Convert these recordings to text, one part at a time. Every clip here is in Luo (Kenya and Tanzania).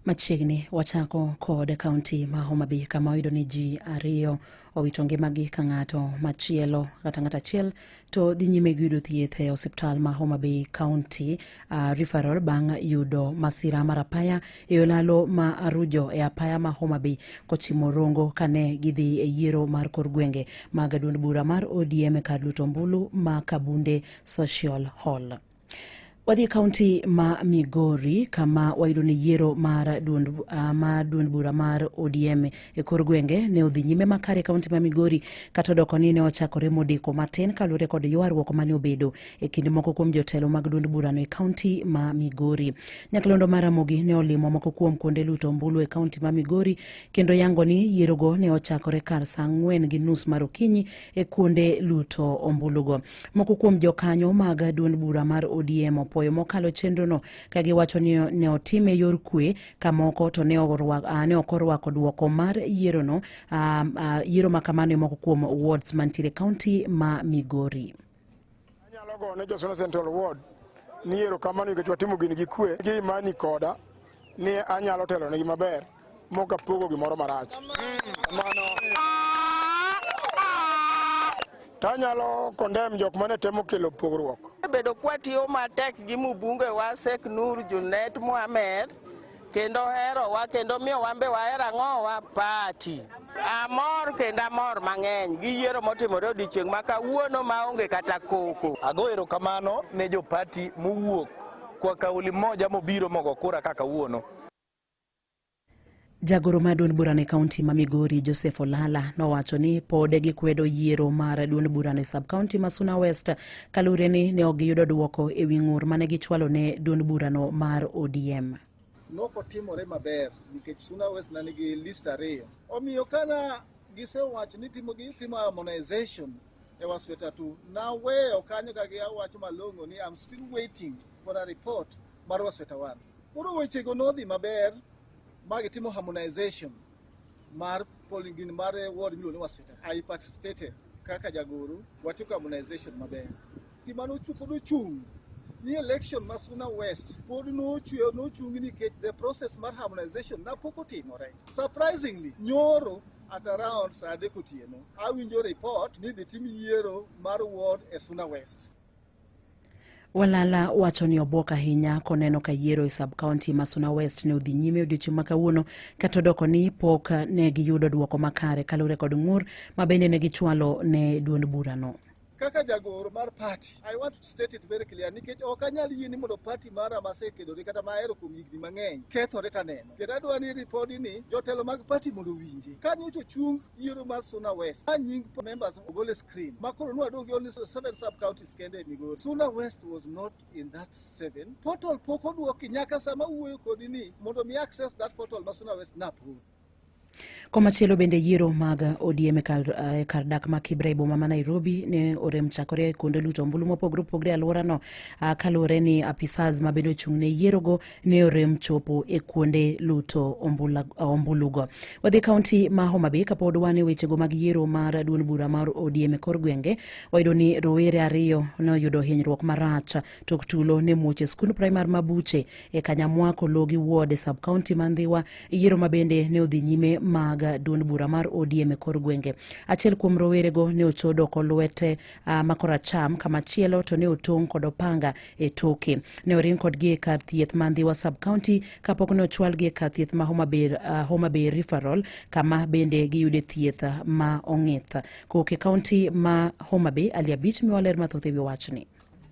Machiegni wachako kod kaunti ma Homa Bay kama oyudo ni ji ariyo owito ngimagi ka ng'ato machielo kata ng'ato achiel to dhi nyime gi yudo thieth e osiptal ma Homa Bay County Referral bang' yudo masira mar apaya e olalo ma Arujo e apaya ma Homa Bay kochimo Rongo kane gidhi e yiero mar kor gwenge mag duond bura mar ODM e kar luto ombulu ma Kabunde Social Hall. Wadhi e kaunti ma Migori kama wayudo ni yiero mar duond bura mar ODM e kor gwenge ne odhi nyime makare e kaunti ma Migori kata odoko ni ne ochakore modeko matin kaluwore kod ywaruok mane obedo e kind moko kuom jotelo mag duond burano e kaunti ma Migori. Nyakalondo mar Ramogi ne olimo moko kuom kuonde luto ombulu e kaunti ma Migori kendo yango ni yierogo ne ochakore kar saa 4:30 mar okinyi e kuonde luto ombulugo. Moko kuom jokanyo mag duond bura mar ODM opuoyo mokalo chenrono ka giwacho ni ne otime yor kwe ka moko to ne ok orwako duoko mar yierono, yiero ma kamano e moko kuom wards mantiere kaunti ma Migori. Anyalo gone jo Suna Central Ward ni erokamano nikech watimo gini gi kwe gi imani koda ni anyalo telo negi maber mok apogo gimoro marach. Mano tanyalo condemn jok mane temo kelo pogruok. Bedo kwatiyo matek gi mbunge wa Sheikh Nur Junet Mohamed kendo herowa kendo miyo wan be wahero ang'owa party. Amor kendo amor mang'eny gi yiero motimore odiochieng' ma kawuono maonge kata koko. Ago erokamano ne jo party mowuok kwa kauli moja mobiro mogo kura kaka kawuono. Jagoro mar duond burano e kaunti ma Migori Joseph Olala nowacho ni pod gikwedo yiero mar duond burano e sub kaunti ma Suna West kaluwore ni ne ok giyudo duoko e wi ng'ur mane gichwalo ne duond burano mar ODM. Nokotimore maber nikech Suna West ne nigi list ariyo. Omiyo kana gisewacho ni gitimo harmonization e Wasweta tu, naweyo kanyo ka giwacho malong'o ni I'm still waiting for a report mar Wasweta 1. Koro wechego nodhi maber ma gitimo harmonization mar polling gin mar ward miluongo ni Wasweta. I participated kaka jagoro, watimo harmonization maber. Gima pod ochung' ni election ma Suna West pod nochung nikech the process mar harmonization na pok otimore. Surprisingly, nyoro at around saa 3 otieno, awinjo report ni dhi tim yiero mar ward e Suna West. Walala wacho ni obwok ahinya koneno ka yiero e sub county ma Suna West ne odhi nyime odiochieng' ma kawuono kata odoko ni pok ne giyudo duoko makare kaluwore kod ng'ur ma bende ne gichwalo ne duond burano. Kaka jagoro mar party, I want to state it very clear nikech ok anyal yie ni mondo party mara masekedore kata mahero kuom higni mang'eny kethore taneno. Kendo adwa ni ripodi ni jotelo mag party mondo owinji. Ka nyocha ochung yiero mar Suna West, ma nying members ogol e screen, ma koro nwadong' gi only 7 sub counties kende e Migori. Suna West was not in that 7. Portal pok odwoki nyaka sama wuoyo kodi ni mondo mi access that portal ma Suna West napod. Komachielo bende yiero mag ODM e kar dak ma Kibra e boma ma Nairobi ne orem chakore e kuonde luto ombulu mopogore opogore e alworano kaluwore ni apisas ma bende ochung' ne yierogo ne orem chopo e kuonde luto ombulugo. Wadhi kaunti ma Homa Bay kapod wan e wechego mag yiero mar duond bura mar ODM e kor gwenge, wayudo ni rowere ariyo ne oyudo hinyruok marach tok tulo ne muoch e skund primar ma Buche e Kanyamwako Logi Ward e sub county ma Ndhiwa. Yiero ma bende ne odhi nyime mag duond bura mar ODM e kor gwenge. Achiel kuom rowerego ne ochodo oko lwete ma koracham, kamachielo to ne otong' kod opanga e toke. Ne oring kodgi e kar thieth ma Ndhiwa sub county kapok ne ochwalgi e kar thieth ma Homa Bay Referral kama bende giyude thieth ma ong'ith. Kowuok e kaunti ma Homa Bay, Ali Abich miwa ler mathoth e wi wachni.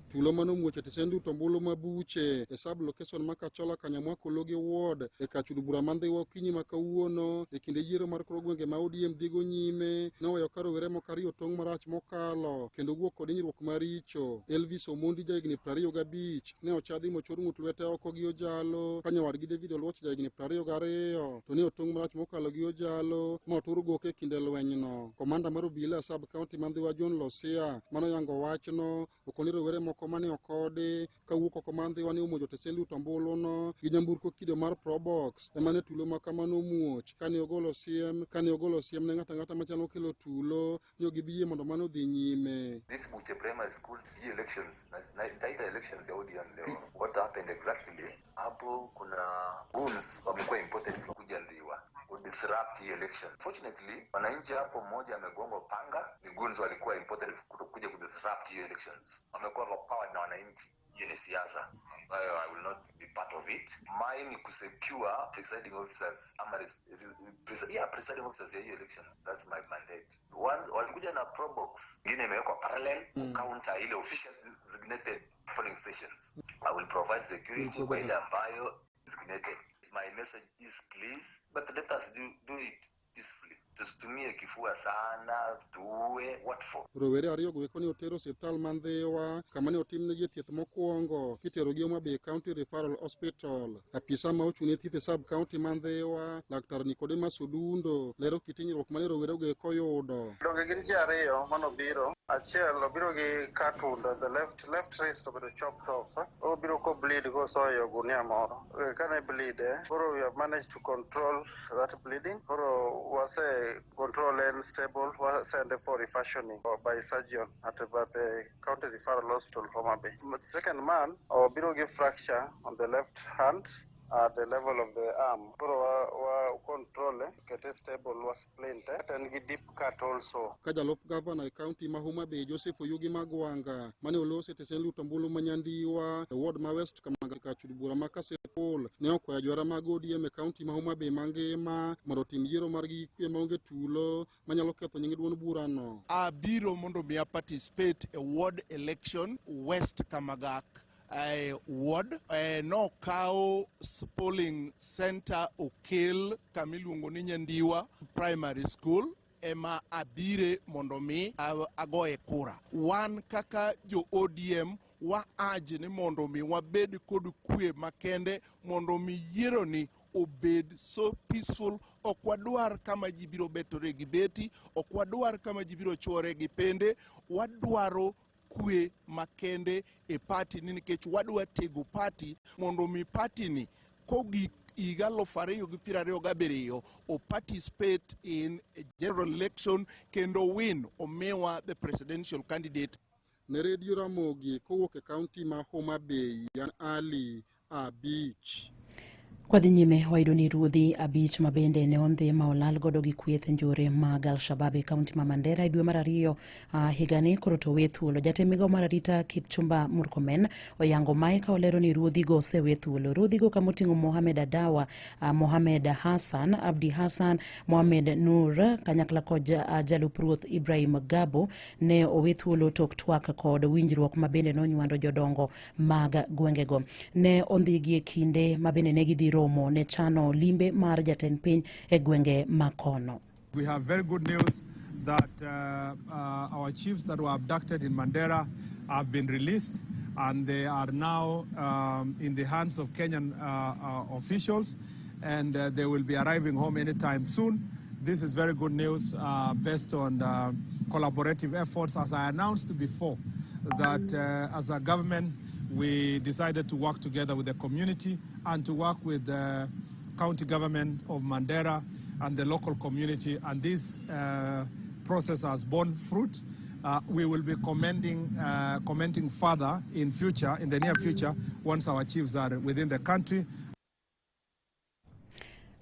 Tulo mano muoch e tesend luto ombulu ma Buche e sub location ma Kachola Kanyamwako Logi Ward e kar chudo bura ma Ndhiwa okinyi ma kawuono e kinde yiero mar kor gwenge ma ODM dhigo nyime noweyo ka rowere moko ariyo tong' marach mokalo kendo wuok kod hinyruok maricho. Elvis Omondi jahigni 25 ne ochadhi mochor ng'ut lwete oko gi ojalo ka nyawadgi David Oluoch jahigni 22 to ne otong' marach mokalo gi ojalo ma otur goke e kinde lwenyno. Komanda mar obila e sub county ma Ndhiwa John Losia manoyango wachno okoni rowere moko mane okodi kawuok oko mar Ndhiwa ne omonjo tesend luto ombuluno gi nyamburko kido mar Probox ema ne tulo ma kamano omuoch kane ogolo siem kane ogolo siem ne ng'ato ang'ata machano kelo tulo ni ok gibi yie mondo mano odhi nyime. This Buche Primary School sijui elections na itaita elections ya ODM leo. What happened exactly? Hapo kuna goons wamekuwa imported. kudisrupt hii election. Fortunately, wananchi hapo mmoja amegongwa panga, ni goons walikuwa imported kuja kudisrupt hiyo elections. Wamekuwa overpowered na wananchi. Hiyo ni siasa ambayo I will not be part of it. Mine ni kusecure presiding officers ama yeah, presiding officers ya hiyo elections. That's my mandate. Once walikuja na probox ingine imewekwa parallel counter ile official designated polling stations. I will provide security kwa ile ambayo designated. My message is please, but let us do it peacefully. Tusitumie kifua sana, tuue, what for? Rowere ariyogo eko ne oter e osiptal ma Ndhiwa kama ne otimnegi thieth mokwongo kiterogi Homa Bay County Referral Hospital. Apisa ma ochung' ne thieth e sub county ma Ndhiwa, Laktar Nicodemus Odundo lero kit hinyruok mane rowerego eko oyudo. Donge gin ji ariyo manobiro, achiel obiro gi cut wound on the left wrist obedo chopped off, obiro ko bleed kosoyo e ogunia moro. Kane bleed, koro we have managed to control that bleeding. Koro wase control and stable, wasende for refashioning by surgeon at the County Referral Hospital, Homa Bay. The second man obiro gi fracture on the left hand at the level of the arm. Koro wa control, kete stable, wa splint, en gi deep cut also. Ka jalup gavana e kaunti ma Homa Bay Joseph Oyugi Magwanga mane oloso e tesend luto ombulu ma Nyandiwa e ward ma West Kamaga kar od bura ma Kasipul ne okwayo johera mag ODM e kaunti ma Homa Bay mangima mondo otim yiero margi gi kwe maonge tulo manyalo ketho nying duond burano. Abiro mondo mi participate e ward election West Kamagak ward nokaw polling center okel kamiluongo ni Nyandiwa Primary School ema abire mondo mi agoye kura. Wan kaka jo ODM wa urge ni mondo mi wabed kod kwe makende mondo mi yiero ni obed so peaceful. Ok wadwar kama ji biro betore gi beti, ok wadwar kama ji biro chuore gi pende, wadwaro kwe makende e party ni nikech wadwa tego party mondo mi party ni kogik higa 2027 o participate in a general election kendo win omiwa the presidential candidate. Ne Radio Ramogi kowuok e kaunti ma Homa Bay, an Ali Abich. Kwadhi nyime wayudo ni ruodhi 5 ma bende ne ondhi ma olal godo gi kweth njore mag Al-Shabaab e kaunti ma Mandera e dwe mar 2 higani koro to we thuolo. Jatend migao mar arita Kipchumba Murkomen oyango mae ka olero ni ruodhigo osewe thuolo. Ruodhigo kamoting'o Mohamed Adawa, Mohamed Hassan, Abdi Hassan, Mohamed Nur kanyakla kod jalup ruoth Ibrahim Gabo ne owe thuolo tok twak kod winjruok ma bende nonywando jodongo mag gwengego. Ne ondhigi e kinde ma bende ne gidhi romo ne chano limbe mar jatend piny e gwenge makono. We have very good news that our chiefs that were abducted in Mandera have been released and they are now in the hands of Kenyan officials, and they will be arriving home anytime soon. This is very good news based on collaborative efforts. As I announced before, that as a government, we decided to work together with the community and to work with the county government of Mandera and the local community, and this process has borne fruit. We will be commenting further in the near future, once our chiefs are within the country.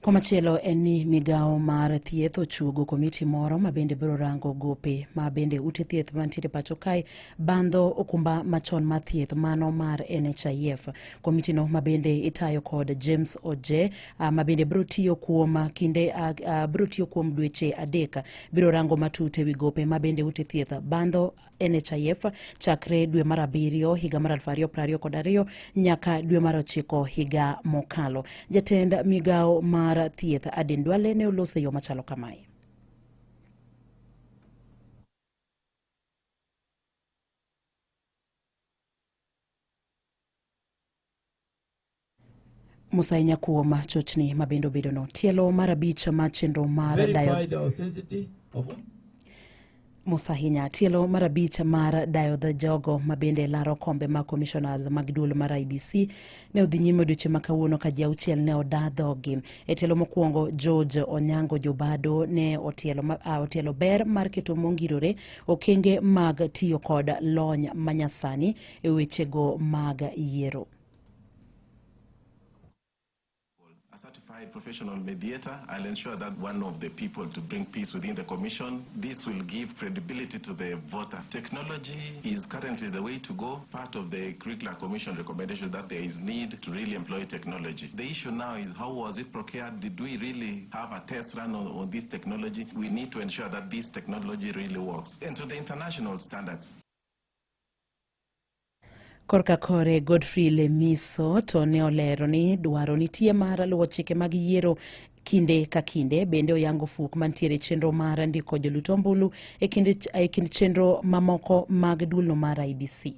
Komachielo en ni migawo mar thieth ochuogo komiti moro ma bende biro rango gope ma bende ute thieth mantiere pacho kae bandho okumba machon mar thieth mano mar NHIF. Komiti no ma bende itayo kod James Oje ma bende biro tiyo kuom kinde biro tiyo kuom dweche 3 biro rango matut ewi gope ma bende ute thieth bandho NHIF chakre dwe mar 7 higa mar 2022 nyaka dwe mar 9 higa mokalo. Jatend migawo mar thieth Aden Duale ne oloso e yo machalo kamae. Musa ahinya kuom chochni ma bende obedo no. Tielo mar 5 mar chenro mar dayo Musa ahinya tielo mar 5 mar dayo dho jogo ma bende laro kombe mag commissioners mag duol mar IEBC ne odhi nyime odiochieng' ma kawuono ka ji 6 ne oda dhogi. E tielo mokwongo George Onyango Jobado ne otielo ber mar keto mongirore okenge mag tiyo kod lony manyasani e wechego mag yiero. A certified Qualified professional mediator, I'll ensure that one of the people to bring peace within the commission. This will give credibility to the voter. Technology is currently the way to go. Part of the Kriegler Commission recommendation that there is need to really employ technology. The issue now is, how was it procured? Did we really have a test run on this technology? We need to ensure that this technology really works and to the international standards. Korka kore, Godfrey Lemiso to ne olero ni dwaro nitie mar luwo chike mag yiero kinde ka kinde. Bende oyango fuk mantiere chenro mar ndiko jolut ombulu e kind chenro mamoko mag duolno mar IEBC.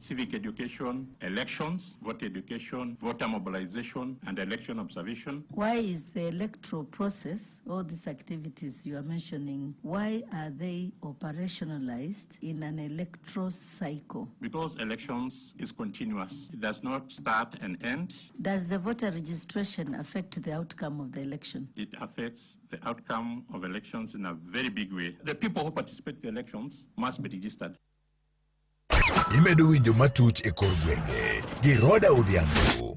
Civic education, elections, voter education, voter mobilization, and election observation. Why is the electoral process, all these activities you are mentioning, why are they operationalized in an electoral cycle? Because elections is continuous. It does not start and end. Does the voter registration affect the outcome of the election? It affects the outcome of elections in a very big way. The people who participate in the elections must be registered. Imedo winjo matuch e kor gwenge gi Roda Odhiambo.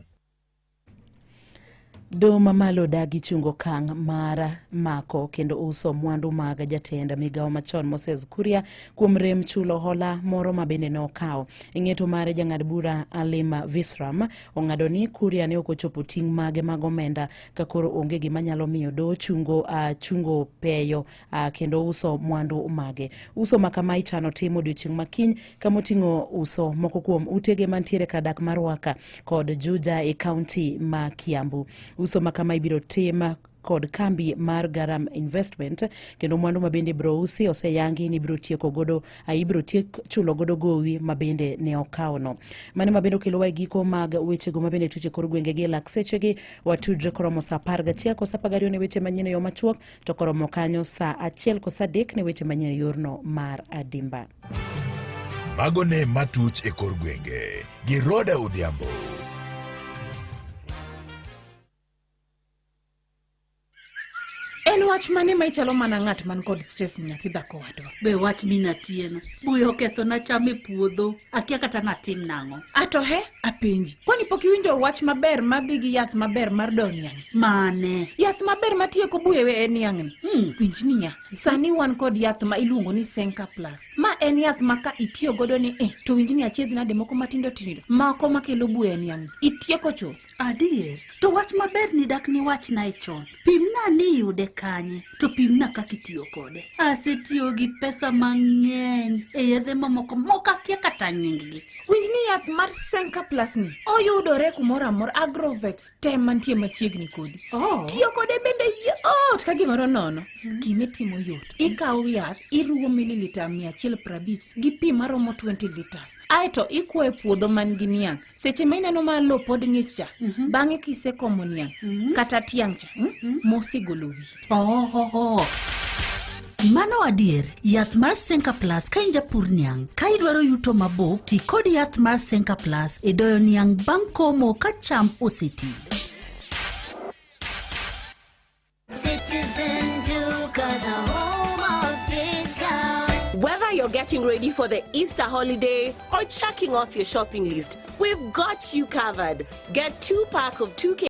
Doho mamalo odagi chungo okang' mar mako kendo uso mwandu mag jatend migawo machon Moses Kuria kuom rem chulo hola moro ma bende ne okawo. E ng'eto mare, jang'ad bura Alima Visram ong'ado ni Kuria ne ok ochopo ting' mage mag omenda, ka koro onge gima nyalo miyo doho chungo peyo kendo uso mwandu mage. Uso ma kama ichano timo odiochieng' makiny, kamoting'o uso moko kuom utege mantiere kar dak mar Ruaka kod Juja e kaunti ma Kiambu. Uso ma kama ibiro tim kod kambi mar Garam Investment, kendo mwandu ma bende ibiro usi oseyangi ni ibiro tieko godo, ibiro tiek chulo godo gowi ma bende ne okawono. Mano ma bende okelowa e giko mag wechego ma bende tuche kor gwenge gi lak sechegi. Watudre koromo saa 11 kosa 12 ne weche manyien e yo machuok, to koromo kanyo saa 1 kosa 3 ne weche manyien e yorno mar adimba. Mago ne matuch e kor gwenge gi Roda Odhiambo. En wach mane ma ichalo mana ng'at man kod stress, nyathi dhako wadwa? Be wach minatieno buya okethona cham e puodho, akia kata natim nang'o. Ato he, apenji, kwani pok iwinjo wach maber madhi gi yath maber mar do niang'? Mane? Yath maber matieko buya e niang'ni. Winj niya, sani wan kod yath ma iluongo ni Senka Plus, ma en yath ma ka itiyo godo ni to winj ni achiedh nade moko matindo tindo moko makelo buya e niang'ni itieko chuth. Adier? To wach maber ni dak ni wachnae chon. Pimna ni iyude kanye, to pimna kaka itiyo kode. Asetiyo gi pesa mang'eny e yedhe mamoko mok akia kata nying-gi. Winj ni yath mar Senka Plus ni oyudore kumoro amora, agrovet te mantie machiegni kodi. Tiyo kode bende yot ka gimoro nono. Gimitimo yot, ikawo yath, iruwo mililita 150 gi pi maromo 20 liters, aeto ikwoyo e puodho man gi niang' seche ma ineno ma lo pod ng'ich cha. Bang'e kisekomo niang' kata tiang' cha, mosegolo wi. Ohoho. Mano adier, yath mar Senka Plus. Ka in japur niang', ka idwaro yuto mabup, ti kod yath mar Senka Plus e doyo niang' bang' komo ka cham oseti. Citizen Duka, the home of discount. Whether you're getting ready for the Easter holiday or checking off your shopping list, we've got you covered. Get two pack of 2K